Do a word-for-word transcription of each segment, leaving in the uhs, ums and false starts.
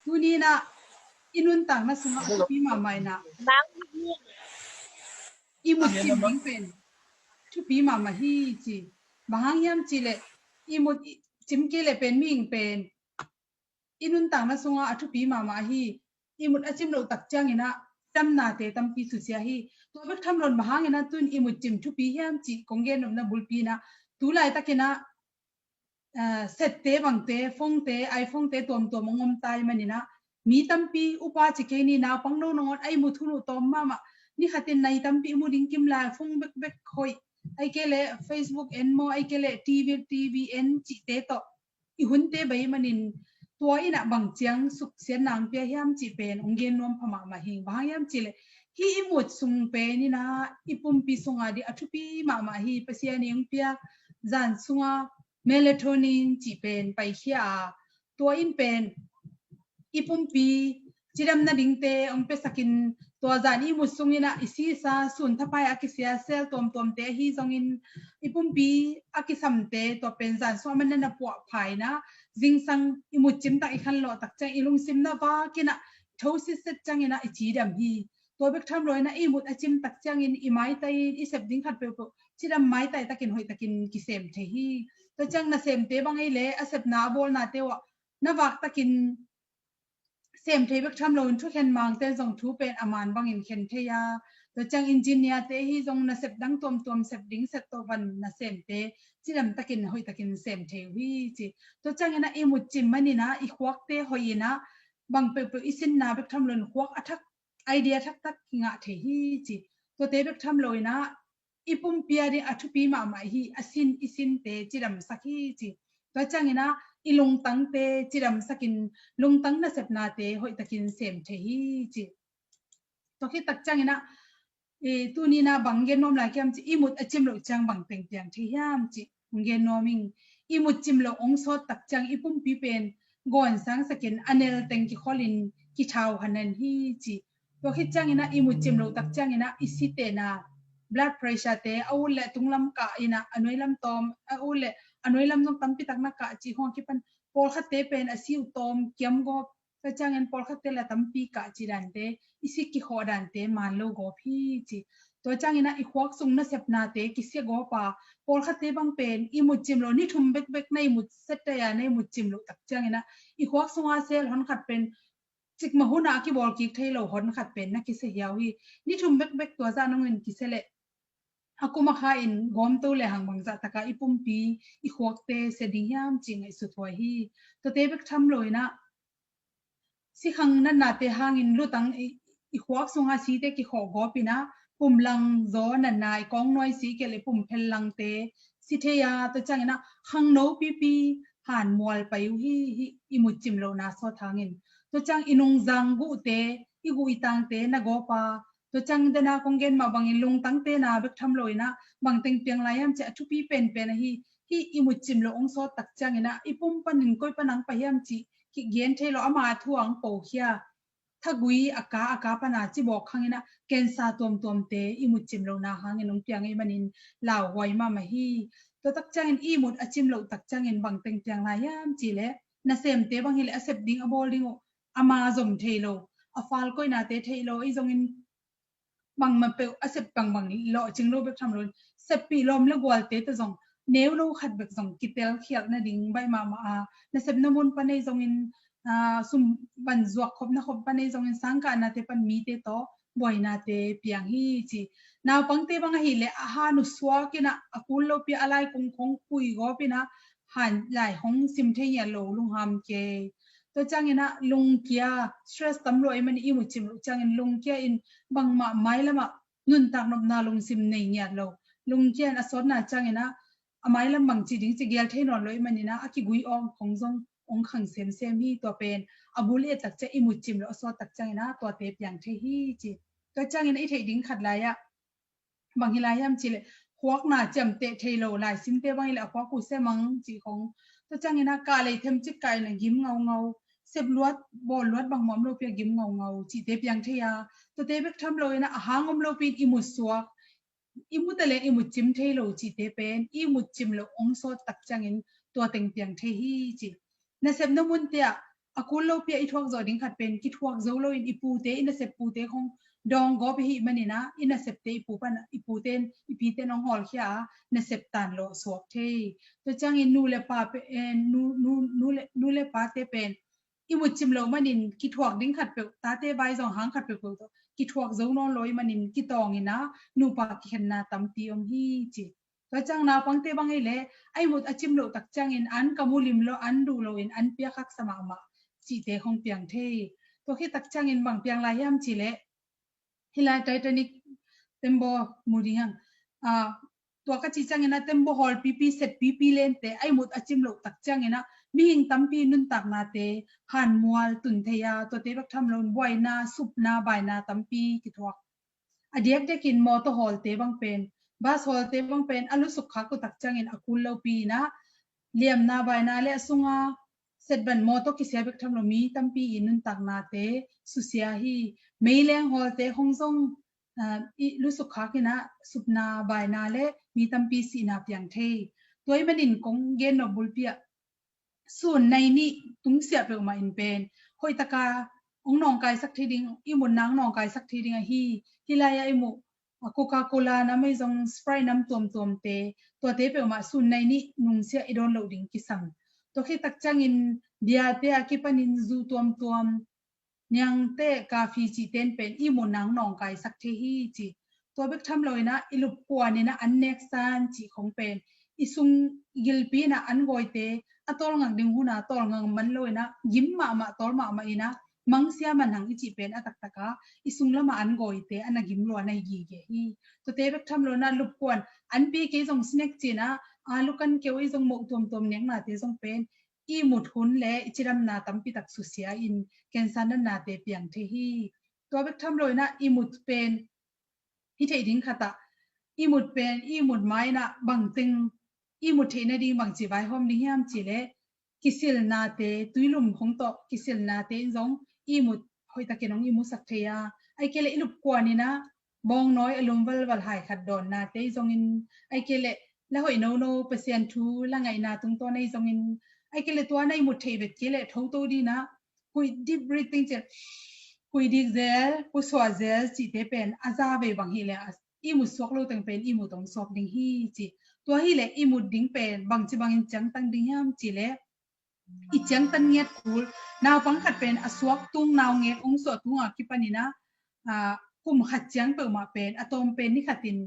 Tuni-in ah i nuntakna sungah a thupi mahmah in ah i mut cim ding pen thupi mahmah hi ci. Bang hang hiam cih leh i mut cim kei leh pen mihing pen i nuntakna sungah a thupi mahmah hi. I mut a cim loh tak ciangin ah damnate tampi susia hi. Tua bek tham loin bang hangin ah tun i mut cim thupi hiam cih kong gen nopna bulpi in ah tu laitakin ah sette bangte, phone-te, iPhone-te tuamtuam hong om ta ahih manin ah mi tampi upa ci kei ni, naupang no nangawn a i mut hun uh tawm mahmah, ni khatin nai tampi i mu ding kim lai, phone bekbek hoih, ahih kei leh Facebook en maw, ahih kei leh TV, TV en cihte tawh i hunte bai ahih manin tua in ah bang ciang suksiatna hong pia hiam cih pen hong gen nuam pha mahmah hi. Bang hang hiam cih leh hih i mut sung pen in ah i pumpi sungah ding a thupi mahmah hi. Pasian in hong piak zan sungah melatonin cih pen paikhia a, tua in pen i pumpi cidam nadingte hong piasakin tua zan i mut sungin ah i sisa, sun thapai a kisia cell tuamtuamte ahi zongin i pumpi a kisamte tua pen zan sungah a man na puahpha in ah zingsang i mut cim tak i khanlawh tak ciang i lungsim na vak in ah tho sitset ciangin ah i cidam hi. Tua bek tham loin ah i mut a cim tak ciangin i maitai in i sep ding khat peuhpeuh cidam maitai takin hoih takin kisem thei hi. Tua ciang nasemte bang ei leh a sepna a bawlnate uh ah na vak takin sem thei bek tham loin thukhen mangte zong thu pen a man bangin khen thei a. Tua ciang engineer-te ahi zong nasep dang tuamtuam sep ding set tawh van nasemte cidam takin hoih takin sem thei uh hi ci. Tua ciangin ah i mut cim manin ah i khuakte hoih in ah bang peuhpeuh i sinna bek tham loin khuak a thak, idea thaktak kingah thei hi ci. Tuate bek tham loin ah i pumpi a ding a thupi mahmah hi, a sin, i sinte cidamsak hi ci. Tua ciangin ah i lungtangte cidamsakin lungtang nasepnate hoih takin sem thei hi ci. Tua khit tak ciangin ah i tuni-in ah bang gen nuam lai hiam cih, i mut a cim loh ciang bang teng piang thei hiam cih hong gen nuam ing. I mut cim loh hong sawt tak ciang i pumpi pen gawn sangsakin a nel teng kikholin kithau hanan hi ci. Tua khit ciangin ah i mut cim loh tak ciangin ah i sitena blood pressure-te a ut leh tunglam kah in ah a nuailam tawm, a ut leh a nuailam zong tampi tak na kah cih khawng kipan pawlkhatte pen a si uh tawm kiam gawp. Tua ciangin pawlkhatte leh tampi kah cih dante, i si kikhawh dante man lo gawp hi ci. Tua ciangin ah i khuak sung nasepnate kisia gawp a, pawlkhatte bang pen i mut cim loh, ni thum bekbek na i mut set a, na i mut cim loh tak ciangin ah i khuak sunga cell hon khat pen cikmah hunah a kibawl kik thei lo hon khat pen na kisia hiau hi. Ni thum bekbek tua zah nungin kisia leh a kum a kha in gawmto lehang bangzah taka i pumpi, i khuakte sia ding hiam cih ngaihsut huai hi. Tuate bek tham loin ah sikhang natnate hangin lutang i, i khuak sunga site kikhawh gawp in ah pumlang zaw natna, i kawngnuai si kei leh pumphel langte si thei a, tua ciangin ah khangno pipi han mual pai uh hi, hih i mut cim lohna sawt hangin. Tua ciang i nungzang guhte, i guh i tangte na gawp a, tua ciang dena kong gen mah bangin lungtangte na bek tham loin ah bang teng piang lai hiam cih a thupi penpen ahi, hih i mut cim loh hong sawt tak ciangin ah i pum panin koi pan hong pai hiam cih kigen thei lo, ama thu hong pokhia, thagui a ka a ka pana cibawk hangin ah cancer tuamtuamte i mut cim lohna hangin hong piang ahih manin lauhuai mahmah hi. Tua tak ciangin i mut a cim loh tak ciangin bang teng piang lai hiam cih leh nasemte bang hi leh a sep ding a bawl ding uh ama zom thei lo, a fal koihnate thei lo, i zongin bangmah peuh a sep bangbang lawhcing lo bek tham loin seppih lawm le gualte tawh zong neuno khat bek zong kitel khialh nading baih mahmah a, nasepna mun pan ei zongin, aa, sum ban zuak khopna khop pan ei zongin sangkahnate pan mite tawh buainate piang hi ci. Naupangte bang ahih leh a han uh suak in ah a kul lopi a laikung khong pui gawp in ah han lai hong sim thei ngiat lo, lungham kei. Tua ciangin ah lungkia, stress tam lua ahih manin i mut cim loh ciangin lungkia in bangmah mailam ah nuntak nopna lungsim nei ngiat lo. Lungkia in a sawtna ciangin ah a mailam bangci ding ci gel thei nawn lo ahih manin ah a kigui awng khong zong hong khang semsem hi. Tua pen a bul i et tak ciang i mut cim loh a sawt tak ciangin ah tuate piang thei hi ci. Tua ciangin ah i theih ding khat lai ah bang hi lai hiam cih leh khuakna ciamteh thei lo laisimte bang hi leh a khuak uh sia mang cih khong. Tua ciangin ah kah lei themcik kah in a gim ngaungau, sep luat bawl luat bangmah om lopi a gim ngaungau cihte piang thei a, tuate bek tham loin ah a hang om lopi in i mut suak, i mut a leng i mut cim thei lo cihte pen i mut cim loh hong sawt tak ciangin tua teng piang thei hi ci. Nasepna munte ah a kul lopi a i thuak zawh ding khat pen kithuak zo loin i pute, i nasep pute khong dawng gawp i hih manin ah, i nasepte i pu pan, i pute in, i pite in hong hawlkhia a, nasep tan lawh suak thei. Tua ciangin nu le pa pe, eh, nu, nu, nu le, nu le pate pen i mut cim loh manin kithuak ding khat peuh, tate vai zong hang khat peuhpeuh tawh kithuak zo nawn lo ahih manin kitawngin ah nupa kikhenna tampi om hi ci. Tua ciang naupangte bang hi leh a i mut a cim loh tak ciangin an ka mu lim lo, an duh loin an piak haksa mahmah cihte khong piang thei. Tua khit tak ciangin bang piang lai hiam cih leh, hih lai Titanic tembaw mu ding hang. Ah, tua ka cih ciangin ah tembaw hawl pipi, set pipi lente a i mut a cim loh tak ciangin ah mihing tampi nuntaknate hanmual tun thei a, tuate bek tham loin buaina, supna, baina tampi kithuak. A diakdiakin mawtaw hawlte bang pen, bus hawlte bang pen a lusuk khak uh tak ciangin a kul lopi in ah liamna, baina le a sunga setban mawtaw kisia bek tham lo mi tampi i nuntaknate susia hi. Meileng hawlte khong zong, ah, i lusuk khak in ah supna, baina le mi tampi sihna piang thei. Tua ahih manin kong gen nop bulpi ah sun nai nih tungsiah peuhmah in pen hoih taka hong nawngkaisak thei ding, i mutna hong nawngkaisak thei ding ahi. Hih lai-ah i muh, a, Coca-Cola nam ahi zong, Sprite nam tuamtuamte, tuate peuhmah sun nai nih nungsiah i dawn loh ding kisam. Tua khit tak ciangin biate a kipanin zu tuamtuam, niangte, kafi cihte in pen i mutna hong nawngkaisak thei hi ci. Tua bek tham loin ah i lupkuan in ah an nek san cih khong pen i sung gilpi in ah an gawite, a tawlngak ding hun ah tawlngak man loin ah gim mahmah, tawl mahmah in ah mangsia manhang i cih pen a taktak a i sung lamah an gawite a na gim lua, na hi gige hi. Tuate bek tham loin ah lupkuan, an pi kei zong snack ci-in ah, a, lukan keu i zong moh tuamtuam neknate zong pen i mut hun le i cidamna tampi tak susia in cancer natnate piang thei hi. Tua bek tham loin ah i mut pen hi theih ding khat ah, i mut pen, i mut ma-in ah bangteng i mut theih nading bangci vaihawm ding hiam cih leh kisilnate, tuilum khong tawh kisilnate in zong i mut hoihtakin hong i musak thei a, ahih kei leh i lupkuan in ah bawngnawi a lum valval hai khat dawnnate i zongin, ahih kei leh la hoih nono Pasian thu la ngaihna tungtawn ahi zongin, ahih kei leh tua na i mut theih vet kei leh thoto ding in ah, hui deep breathing ci-a, hui dik zel, hui suah zel cihte pen a za vei bang hi leh a, i mut suak lo teng pen i mut hong suak ding hi ci. Tua hi leh i mut ding pen bangci bangin ciangtan ding hiam cih leh, i ciangtan ngiat kul, naupang khat pen a suak tung, naungek hong suah tung a kipanin ah, a, kum khat ciang peuhmah pen a tawm pen ni khatin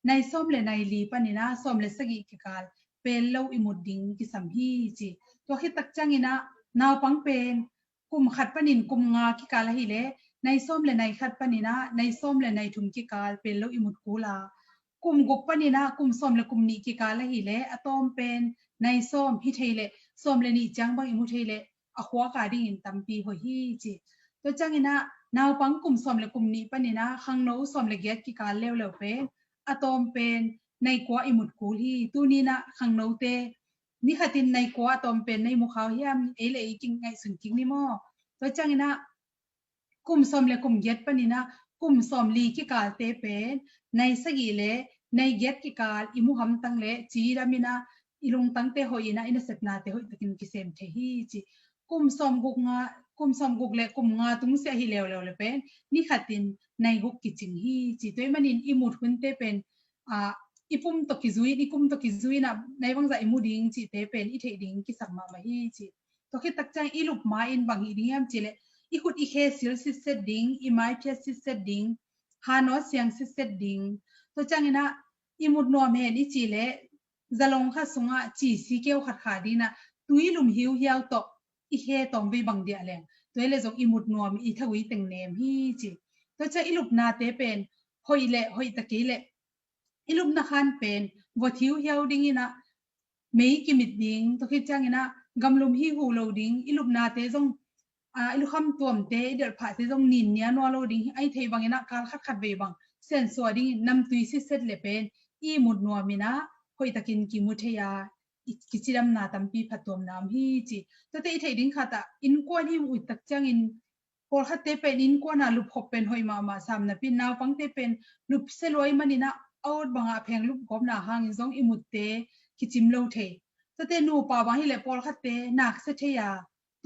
nai sawm le nai li panin ah sawm le sagih kikal pel lo i mut ding kisam hi ci. Tua khit tak ciangin ah naupang pen kum khat panin kum nga kikal ahih leh nai sawm le nai khat panin ah nai sawm le nai thum kikal pel lo i mut kul a, kum guk panin ah kum sawm le kum nih kikal ahih leh a tawm pen nai sawm, hi thei leh sawm le nih ciang bang i mu thei leh a khuak a dingin tampi hoih hi ci. Tua ciangin ah naupang kum sawm le kum nih panin ah khangno sawm le giat kikal leuleu pen a tawm pen nai kua i mut kul hi. Tuni in ah khangnote ni khatin nai kua a tawm pen na i mu kha uh hiam, ei le ei kingaihsun kik ni maw. Tua ciangin ah kum sawm le kum giat panin ah kum sawm li kikalte pen nai sagih le nai giat kikal i mu hamtang leh cidamin ah i lungtangte hoih in ah i nasepnate hoihtakin kisem thei hi ci. Kum sawm guk nga, kum sawm guk le kum nga tungsiah hi leuleu le pen ni khatin nai guk kicing hi ci. Tua ahih manin i mut hunte pen, a, i pum tawh kizui in, i kum tawh kizui in ah nai bangzah i mu ding cihte pen i theih ding kisam mahmah hi ci. Tua khit tak ciang i lup ma-in bang hih ding hiam cih leh i khut i khe sil sitset ding, i mai phiat sitset ding, hanawt siang sitset ding. Tua ciangin ah i mut nuam hen i cih leh zalong khat sungah ci si keu khat kha ding in ah tuilum hiuhiau tawh i khe tawm vei bang diah leng, tua hi leh zong i mut nuam, i thagui teng nem hi ci. Tua ciang i lupnate pen hoih le hoih ta kei leh i lupna khan pen vot hiuhiau ding in ah mei kimit ding, tua khit ciangin ah gamlum hi huh lo ding, i lupnate zong, a, i lukham tuamte, i delhphahte zong nin nia nuam lo ding, ahih theih bangin ah kal khatkhat vei bang sensuah dingin namtui sitset le pen i mut nuam in ah hoihtakin kimu thei a, i kicidamna tampi phattuamna om hi ci. Tuate i theih ding khat ah innkuan i muh tak ciangin pawlkhatte pen innkuan a lupkhop pen hoih mahmah sam napi naupangte pen lupsia luai manin ah a ut bangah pheng lupgawpna hangin zong i mutte kicim lo thei. Tuate nupa bang hi leh pawlkhatte naksia thei a,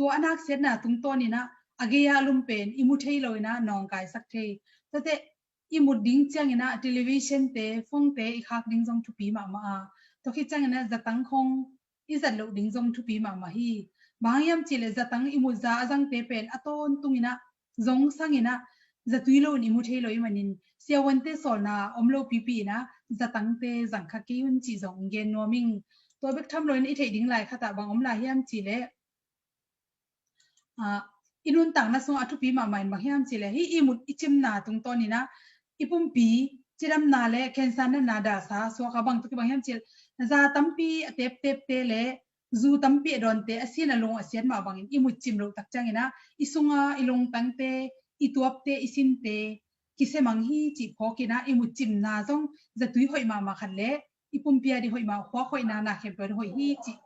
tua a naksiatna tungtawn inah a gei-a a lum pen i mu thei lo inah nawngkaisak thei. Tuate i mut ding ciang inah television te, phone te i khak ding zong thupi mahmah a, tua khit ciang inah zatang khong i zat loh ding zong thupi mahmah hi. Bang hang hiam cihleh zatang i mut za a zangte pen a tawntung inah zong sang inah zatui lo in i mu thei lo i manin siavuante sawlna om lo pipi inah zatangte zang kha kei un cih zong gen nuam ing. Tua bek tham lo in i theih ding lai khatah bang om lai hiam cihleh i nuntakna sungah a thupi mahmah in bang hiam cihleh hih i mut i cimna tungtawn inah i pumpi cidamna le cancer natna dalsa suak a, bang tuk hi bang hiam cihleh za tampi a teptepte le zu tampi a dawnte a sin a lung a siat mah bangin i mut cim loh tak ciang inah i sunga i lungtangte, i tuapte, i sinte kisia mang hi cih phawk inah i mut cimna zong zatui hoih mahmah khat le i pumpi a dih hoih mah, khuak hoihna, na khempeuh a dih hoih hi cih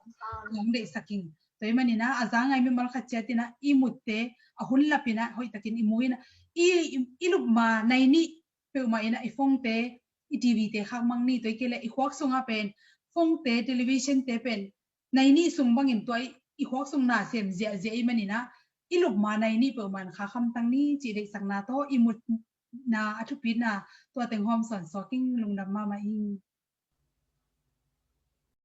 hong deihsak ing. Tua i man inah a za ngai mimal khat ciat inah i mutte a hun lap inah hoih takin i mu inah i, i, i lup ma nai nih peuhmah inah i phone te, i TV te khak mang ni. Tua i kei le i khuak sungah pen phone te, television te pen nai nih sung bangin tua i, i khuak sung na sem ziahziah i man inah i lup ma nai nih peuhmah in khak hamtang ni cih deihsakna tawh i mutna a thupitna tua teng hawm sawn suak ing. Lungdam mahmah ing.